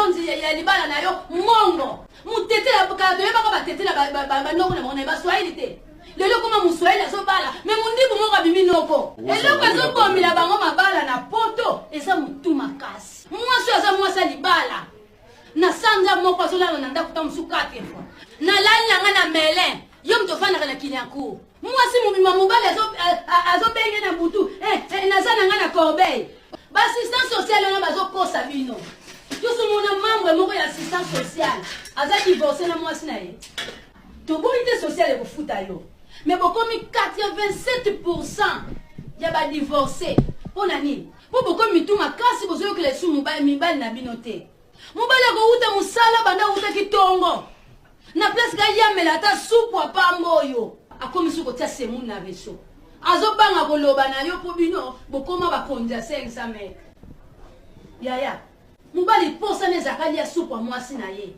nzonzi ya libala na yo mongo mutetela. Kala toyebaka batetela banoko na bango na baswahili te. Lelo koma moswahili azobala me mondibu moko abimi noko. Eloko ezobomela bango mabala na poto eza motu makasi. Mwasi oyo aza mwasi ya libala, na sanza moko azolala na ndako ta mosusu 4 fois. Nalali na ngai na Melin, yo moto ofandaka na Kiliancourt, mwasi mobima, mobali azobenge na butu, naza na ngai na Corbeil. Baassistance sociale wana bazokosa bino. Tosomona membre moko ya assistance sociale aza divorce na mwasi na ye. Toboyi te, sociale ekofuta yo, mais bokomi 87% ya badivorce. Mpo na nini? Mpo bokomi mitu makasi, bozoyokela esu mibali na bino te. Mobali akowuta mosala, banda awutaki ntongo, na place kayamela ata supu apamba oyo, akomi soki kotia semoule na réseau, azobanga koloba na yo mpo bino bokoma bakonzi ya 500 mètre. Yaya, mobali posana ezalaka lia supu ya mwasi na ye.